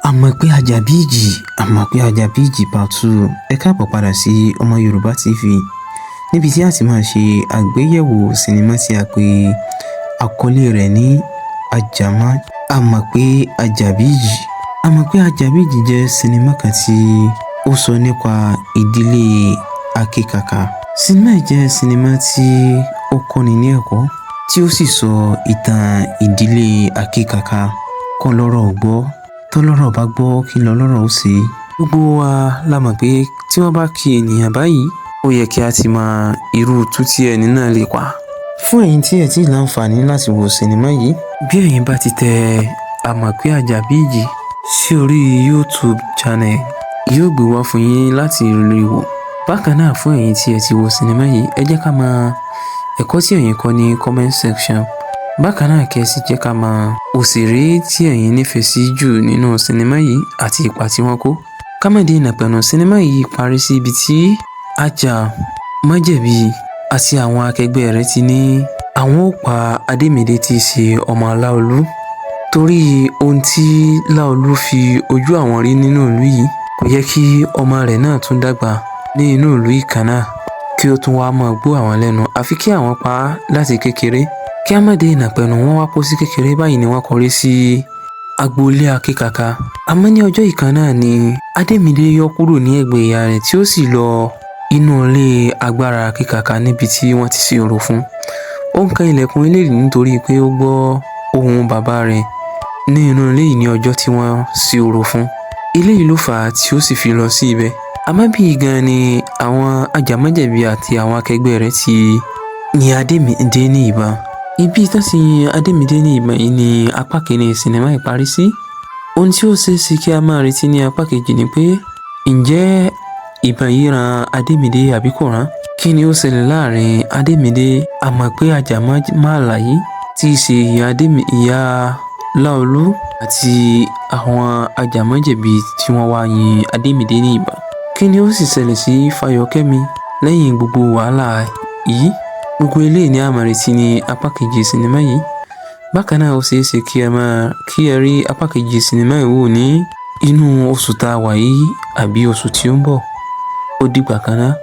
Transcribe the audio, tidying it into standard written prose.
Àmọ̀pé Àjàbíìjì, Àmọ̀pé Àjàbíìjì Part 2. Ẹ káàbọ̀ padà sí Ọmọ Yorùbá TV níbi tí a ti máa ṣe àgbéyẹ̀wò sinimá tí a pè àkọlé rẹ̀ ní Àjàmọ́ Àmọ̀pé Àjàbíìjì. Àmọ̀pé Àjàbíìjì jẹ́ sinimá kan tí ó sọ nípa ìdílé Akékaka. Sinimá yìí jẹ́ sinimá tí ó kọ́ni ní ẹ̀kọ́ tí ó sì sọ ìtàn ìdílé Akékaka. Kọ́ lọ́rọ̀ gbọ́, tọ́lọ́rọ̀ bá gbọ́, kí lọ́lọ́rọ̀ ó ṣe. Gbogbo wa la mọ̀ pé tí wọ́n bá kí ènìyàn báyìí, ó yẹ kí a ti mọ irú itú tí ẹni náà lè pa. Fún ẹ̀yin tí ẹ tí ì láǹfààní láti wo sinimá yìí, bí ẹ̀yin bá ti tẹ Àmọ̀pé Àjàbíìjì sí orí YouTube channel, yóò gbé wá fún yín láti rí wò. Bákan náà, fún ẹ̀yin tí ẹ ti wo sinimá yìí, ẹ jẹ́ ká mọ ẹ̀kọ́ tí ẹ̀yin kọ́ ní comment section. Bákan náà, kí ẹ sì jẹ́ ká mọ òṣèré tí ẹ̀yin nífẹ̀ẹ́ sí jù nínú sinimá yìí àti ipa tí wọ́n kó. Ká má dé ìnàpẹ̀nu, sinimá yìí parí sí ibi tí Ajá Májẹ̀bi àti àwọn akẹgbẹ́ rẹ̀ ti ní àwọn ó pa Adémídé tí í ṣe ọmọ Láolú, torí ohun tí Láolú fi ojú àwọn rí nínú ìlú yìí, kò yẹ kí ọmọ rẹ̀ náà tún dàgbà ní inú ìlú yìí kan náà kí ó tún wá máa gbó àwọn lẹ́nu, àfi kí àwọn pa á láti kékeré. Kí á má dé ìnàpẹ̀nu, wọ́n wá kó sí kékeré báyìí ni wọ́n kọrí sí agboolé Akékaka. Àmọ́ ní ọjọ́ ìkan náà ni Adémídé yọ kúrò ní ẹ̀gbẹ́ ìyá rẹ̀ tí ó sì lọ inú ilé agbára Akékaka níbi tí wọ́n ti ṣe orò fún. Ó ń kan ilẹ̀kùn ilé yìí nítorí pé ó gbọ́ ohùn bàbá rẹ̀ ní inú ilé yìí ní ọjọ́ tí wọ́n ṣe orò fún. Eléyìí ló fà á tí ó sì fi lọ sí ibẹ̀. Àmọ́ bí gan ni àwọn ajàmọ́jẹ̀bi àti àwọn akẹgbẹ́ rẹ̀ ti yin Adémídé ní ìbọn. Ibi tán ti yin Adémídé ní ìbọn yìí ni apá kìíní sinimá yìí parí sí. Ohun tí ó ṣeé ṣe kí a máa retí ní apá kejì ni pé, ǹjẹ́ ìbọn yìí ran Adémídé àbí kò rán? Kí ni ó ṣẹlẹ̀ láàrin Adémídé, Àmọ̀pé Àjàmọ́ yìí tí í ṣe ìyá ìyá Láolú àti àwọn ajàmọ́jẹ̀bi tí wọ́n wá yin Adémídé ní ìbọn? Kí ni ó sì ṣẹlẹ̀ sí Fáyọkẹ́mi lẹ́yìn gbogbo wàhálà yìí? Gbogbo eléyìí ni a máa retí ní apá kejì sinimá yìí. Bákan náà, ó ṣeé ṣe kí ẹ máa kí ẹ rí apá kejì sinimá yìí wò ní inú oṣù tá a wà yìí àbí oṣù tí ó ń bọ̀. Ó dìgbà kan náà.